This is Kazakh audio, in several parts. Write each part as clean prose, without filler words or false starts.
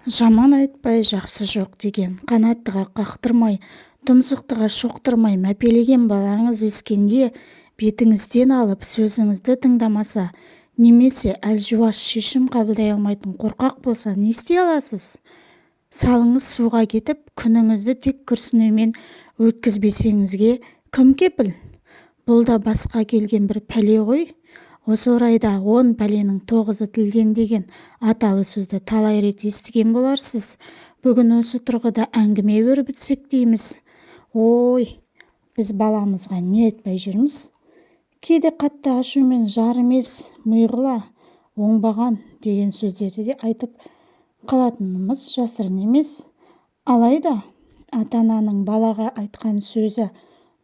Жаман айтпай, жақсы жоқ деген, қанаттыға қақтырмай, тұмсықтыға шоқтырмай мәпелеген балаңыз өскенде бетіңізден алып, сөзіңізді тыңдамаса немесе әлжуаз, шешім қабылдай алмайтын қорқақ болса, не істей аласыз? Салыңыз суға кетіп, күніңізді тек күрсінумен өткізбесіңізге кім кепіл? Бұл да басқа келген бір пәле ғой. Осы орайда «Он пәленің тоғызы тілден» деген аталы сөзді талай рет естіген боларсыз. Бүгін осы тұрғыда әңгіме өрбітсек дейміз. Ой, біз баламызға не айтпай жүрміз? Кейде қатты ашумен «жар емес, ми құла», «оңбаған» деген сөздерді де айтып қалатынымыз жасырын емес. Алайда ата-ананың балаға айтқан сөзі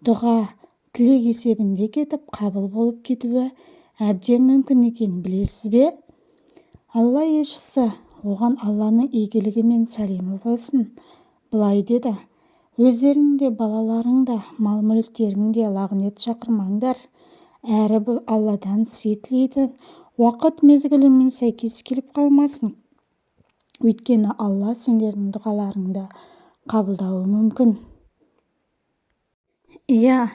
дұға, тілек есебінде кетіп, қабыл болып кетуі әбден мүмкін екенін білесіз бе? Алла елшісі, оған Алланың игілігі мен сәлемі болсын, былай деді: «Өздерің де, балаларың да, мал-мүліктерің де лағнет шақырмаңдар. Әрі бұл Алладан сый тілейтін уақыт мезгілімен сәйкес келіп қалмасын. Өйткені Алла сендердің дұғаларыңды қабылдауы мүмкін». Иә,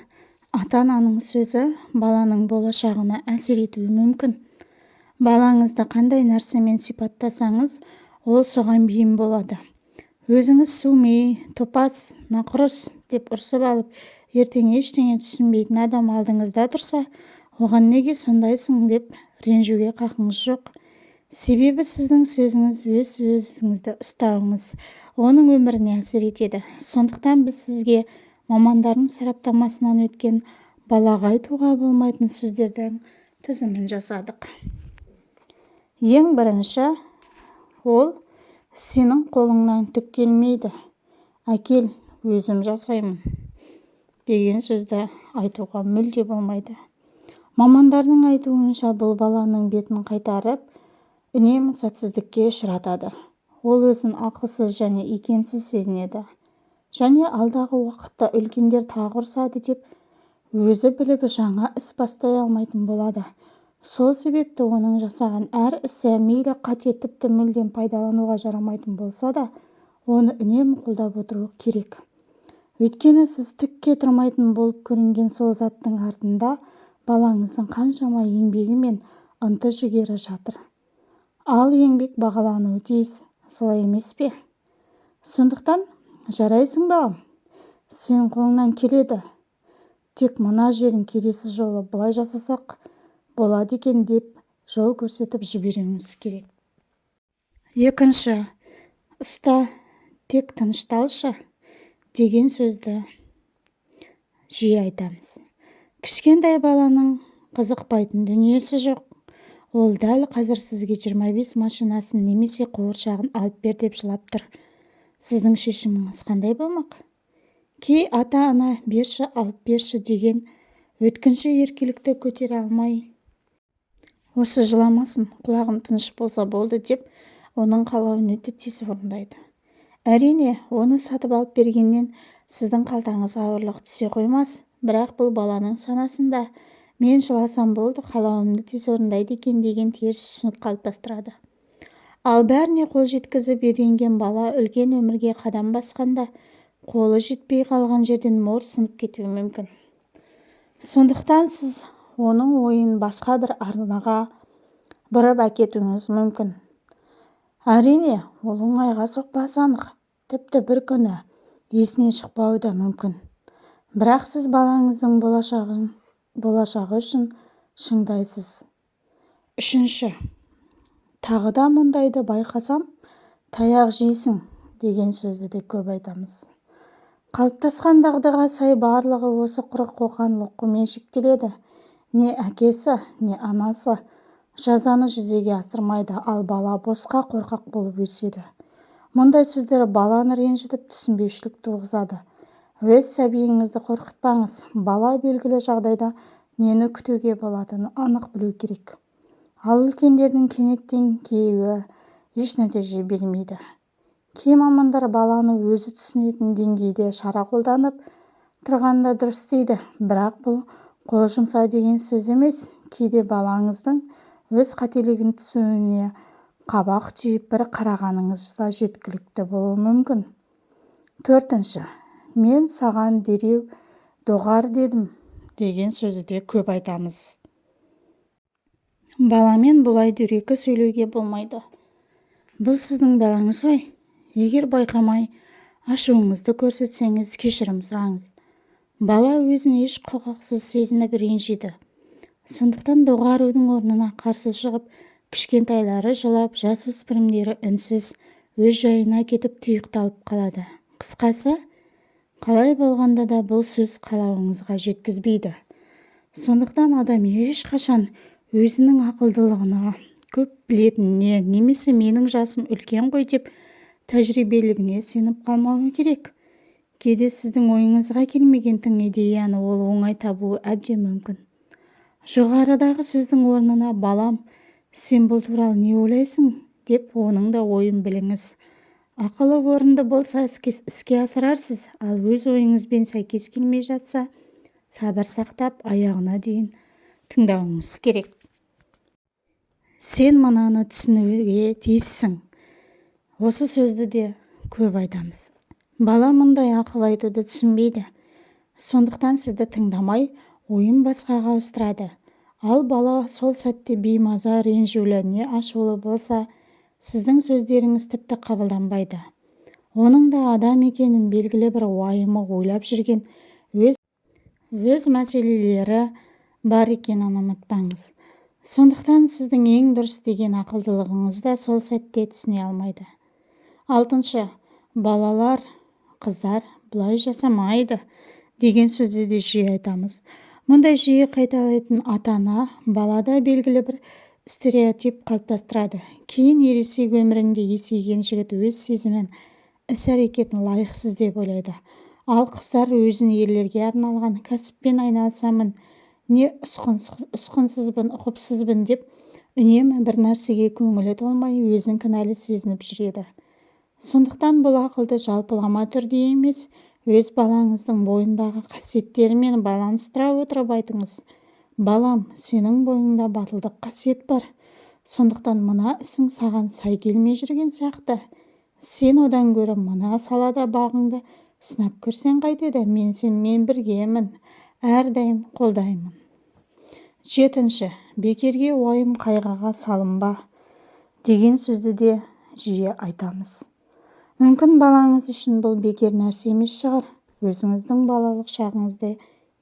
ата-ананың сөзі баланың болашағына әсер етуі мүмкін. Балаңызды қандай нәрсемен сипаттасаңыз, ол соған бейім болады. Өзіңіз «су ми», «топас», «нақұрыс» деп ұрсып алып, ертең ештеңе түсінбейтін адам алдыңызда тұрса, оған «неге сондайсың» деп ренжуге қақыңыз жоқ. Себебі сіздің сөзіңіз, өз өзіңізді ұстауыңыз оның өміріне әсер етеді. Сондықтан біз сізге мамандардың сараптамасынан өткен балаға айтуға болмайтын сөздердің тізімін жасадық. Ең бірінші ол «сенің қолыңнан түк келмейді, әкел, өзім жасаймын» деген сөзді айтуға мүлде болмайды. Мамандардың айтуынша, бұл баланың бетін қайтарып, үнемі сәтсіздікке ұшыратады. Ол өзін ақылсыз және икемсіз сезінеді және алдағы уақытта үлкендер тағы ұрсады деп, өзі біліп жаңа іс бастай алмайтын болады. Сол себепті оның жасаған әр ісі, мейлі қате, тіпті мүлдем пайдалануға жарамайтын болса да, оны үнемі қолдап отыру керек. Өйткені сіз түкке тұрмайтын болып көрінген сол заттың артында балаңыздың қаншама еңбегі мен ынты-жігері жатыр. Ал еңбек бағалануы тиіс, солай емес пе? Сондықтан «жарайсың, балам, сенің қолыңнан келеді, тек мына жерін келесі жолы былай жасасақ болады екен» деп жол көрсетіп жіберуіңіз керек. Екінші, «ұста, тек тынышталшы» деген сөзді жиі айтамыз. Кішкентай баланың қызықпайтын дүниесі жоқ. Ол дәл қазір сізге 25 машинасын немесе қуыршағын алып бер деп жылап тұр. Сіздің шешіміңіз қандай болмақ? Кей ата-ана «берші, алып берші» деген өткінші еркелікті көтере алмай, осы жыламасын, құлағым тыныш болса болды деп, оның қалауын өте тез орындайды. Әрине, оны сатып алып бергеннен сіздің қалтаңызға ауырлық түсе қоймас. Бірақ бұл баланың санасында «мен жыласам болды, қалауымды тез орындайды екен» деген теріс түсінік қалыптастырады. Ал бәріне қол жеткізіп үйренген бала үлкен өмірге қадам басқанда қолы жетпей қалған жерден морт сынып кетуі мүмкін. Сондықтан сіз оның ойын басқа бір арнаға бұрып әкетуіңіз мүмкін. Әрине, ол оңайға соқпасы анық, тіпті бір күні есінен шықпауы да мүмкін. Бірақ сіз балаңыздың болашағы үшін шыңдайсыз. Үшінші, тағы да «мұндайды байқасам, таяқ жейсің» деген сөзді де көп айтамыз. Қалыптасқан дағдыға сай барлығы осы құр қоқан-лоққымен шектеледі. Не әкесі, не анасы жазаны жүзеге асырмайды, ал бала босқа қорқақ болып өседі. Мұндай сөздер баланы ренжітіп, түсінбеушілік туғызады. Өз сәбиіңізді қорқытпаңыз. Бала белгілі жағдайда нені күтуге болатынын анық білу керек. Ал үлкендердің кенеттен кейуі еш нәтиже бермейді. Кей мамандар баланы өзі түсінетін деңгейде шара қолданып тұрған да дұрыс дейді. Бірақ бұл қол жұмсау деген сөз емес. Кейде балаңыздың өз қателігін түсінуіне Қабақ түйіп бір қарағаныңыз да жеткілікті болуы мүмкін. Төртінші, мен саған дереу доғар дедім деген сөзді де көп айтамыз. Баламен бұлай дөрекі сөйлеуге болмайды. Бұл сіздің балаңыз ғой. Егер байқамай ашуыңызды көрсетсеңіз, кешірім сұраңыз. Бала өзін еш құқықсыз сезініп ренжиді. Сондықтан доғарудың орнына қарсы шығып, кішкентайлары жылап, жасөспірімдері үнсіз өз жайына кетіп тұйықталып қалады. Қысқасы, қалай болғанда да бұл сөз қалауыңызға жеткізбейді. Сондықтан адам ешқашан өзінің ақылдылығына, көп білетініне немесе менің жасым үлкен ғой деп тәжірибелігіне сеніп қалмауы керек. Кейде сіздің ойыңызға келмеген тың идеяны ол оңай табуы әбден мүмкін. Жоғарыдағы сөздің орнына балам, сен бұл туралы не ойлайсың деп оның да ойын біліңіз. Ақылы орынды болса іске асырарсыз, ал өз ойыңызбен сәйкес келмей жатса, сабыр сақтап аяғына дейін тыңдауыңыз керек. Сен мынаны түсінуге тиіссің. Осы сөзді де көп айтамыз. Бала мұндай ақыл айтуды түсінбейді. Сондықтан сізді тыңдамай, ойын басқаға ауыстырады. Ал бала сол сәтте беймаза, ренжулі, не ашулы болса, сіздің сөздеріңіз тіпті қабылданбайды. Оның да адам екенін, белгілі бір уайымы, ойлап жүрген өз мәселелері бар екенін ұмытпаңыз. Сондықтан сіздің ең дұрыс деген ақылдылығыңызды да сол сәтте түсіне алмайды. Алтыншы, балалар, қыздар бұлай жасамайды деген сөзді де жиі айтамыз. Мұндай жиі қайталайтын ата-ана балада белгілі бір стереотип қалыптастырады. Кейін ересек өмірінде есейген жігіт өз сезімін, іс-әрекетін лайықсыз деп ойлайды. Ал қыздар өзін ерлерге арналған кәсіппен айналысамын, не ұсқынсызбын, ұқыпсызбын деп үнемі бір нәрсеге көңілі толмай, өзін кінәлі сезініп жүреді. Сондықтан бұл ақылды жалпылама түрде емес, өз балаңыздың бойындағы қасиеттерімен байланыстыра отырып айтыңыз. Балам, сенің бойыңда батылдық қасиет бар. Сондықтан мына ісің саған сай келмей жүрген сияқты. Сен одан гөрі мына салада бағыңды сынап көрсең қайтеді, мен сенімен біргемін, әрдайым қолдаймын. Жетінші, бекерге уайым қайғыға салынба деген сөзді де жиі айтамыз. Мүмкін балаңыз үшін бұл бекер нәрсе емес шығар. Өзіңіздің балалық шағыңызды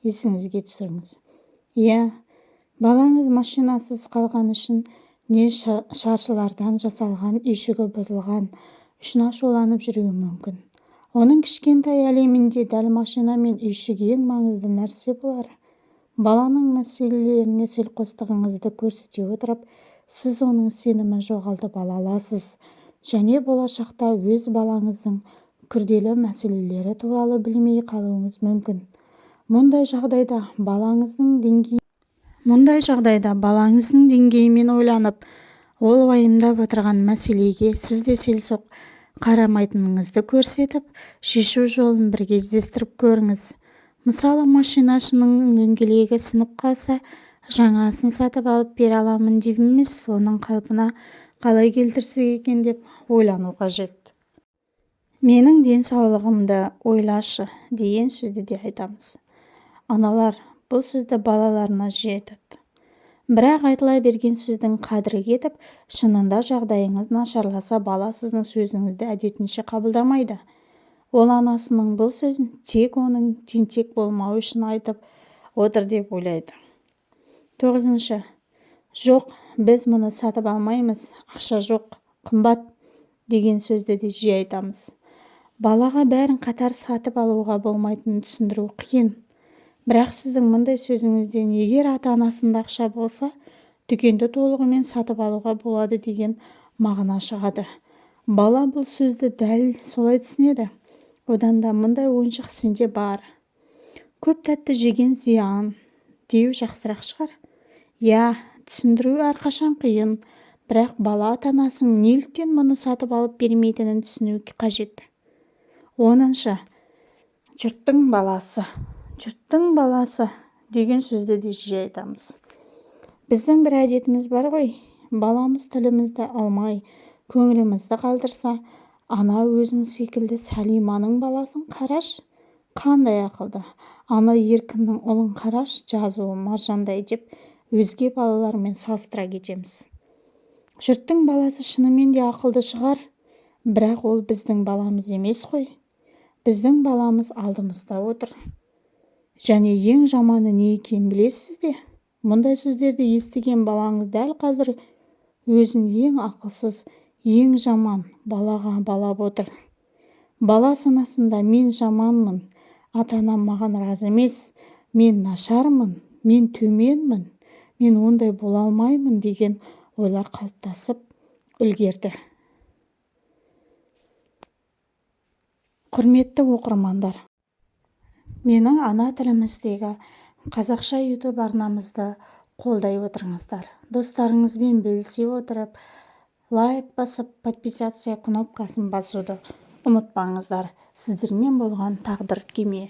есіңізге түсіріңіз. Иә, балаңыз машинасыз қалған үшін не шаршылардан жасалған үйшігі бұзылған үшін ашуланып жүруі мүмкін. Оның кішкентай әлемінде дәл машина мен үйшік ең маңызды нәрсе болар. Баланың мәселелеріне селқостығыңызды көрсете отырып, сіз оның сенімін жоғалтып ала аласыз және болашақта өз балаңыздың күрделі мәселелері туралы білмей қалуыңыз мүмкін. Мұндай жағдайда балаңыздың деңгейімен ойланып, ол уайымдап отырған мәселеге сіз де селсоқ қарамайтыныңызды көрсетіп, шешу жолын бірге іздестіріп көріңіз. Мысалы, машинасының дөңгелегі сынып қалса, жаңасын сатып алып бере аламын деп емес, оның қалпына қалай келтірсек екен деп ойлану қажет. Менің денсаулығымды ойлашы деген сөзді де айтамыз. Аналар бұл сөзді балаларына жиі айтады. Бірақ айтыла берген сөздің қадірі кетіп, шынында жағдайыңыз нашарласа, бала сіздің сөзіңізді әдетінше қабылдамайды. Ол анасының бұл сөзін тек оның тентек болмауы үшін айтып отыр деп ойлайды. Тоғызыншы, жоқ, біз мұны сатып алмаймыз, ақша жоқ, қымбат деген сөзді де жиі айтамыз. Балаға бәрін қатар сатып алуға болмайтынын түсіндіру қиын. Бірақ сіздің мұндай сөзіңізден егер ата-анасында ақша болса, дүкенді толығымен сатып алуға болады деген мағына шығады. Бала бұл сөзді дәл солай түсінеді. Одан да мұндай ойыншық сенде бар, көп тәтті жеген зиян деу жақсырақ шығар. Иә, түсіндіру әрқашан қиын, бірақ бала ата-анасының неліктен мұны сатып алып бермейтінін түсіну қажет. 10-шы, жұрттың баласы. Жұрттың баласы деген сөзді де жиі айтамыз. Біздің бір әдетіміз бар ғой. Баламыз тілімізді алмай, көңілімізді қалдырса, ана өзің секілді Сәлиманың баласын қараш, қандай ақылды, ана Еркіннің ұлын қараш, жазуы маржандай деп өзге балалармен салыстыра кетеміз. Жұрттың баласы шынымен де ақылды шығар, бірақ ол біздің баламыз емес қой. Біздің баламыз алдымызда отыр. Және ең жаманы не екенін білесіз бе? Мұндай сөздерді естіген балаңыз дәл қазір өзін ең ақылсыз, ең жаман балаға балап отыр. Бала санасында мен жаманмын, ата-анам маған разы емес, мен нашармын, мен төменмін, мен ондай бола алмаймын деген ойлар қалыптасып үлгерді. Құрметті оқырмандар, менің ана тіліміздегі қазақша YouTube арнамызды қолдай отырыңыздар. Достарыңызбен бөлісе отырып, лайк басып, подписаться кнопкасын басуды ұмытпаңыздар. Сіздермен болған Тағдыр кеме.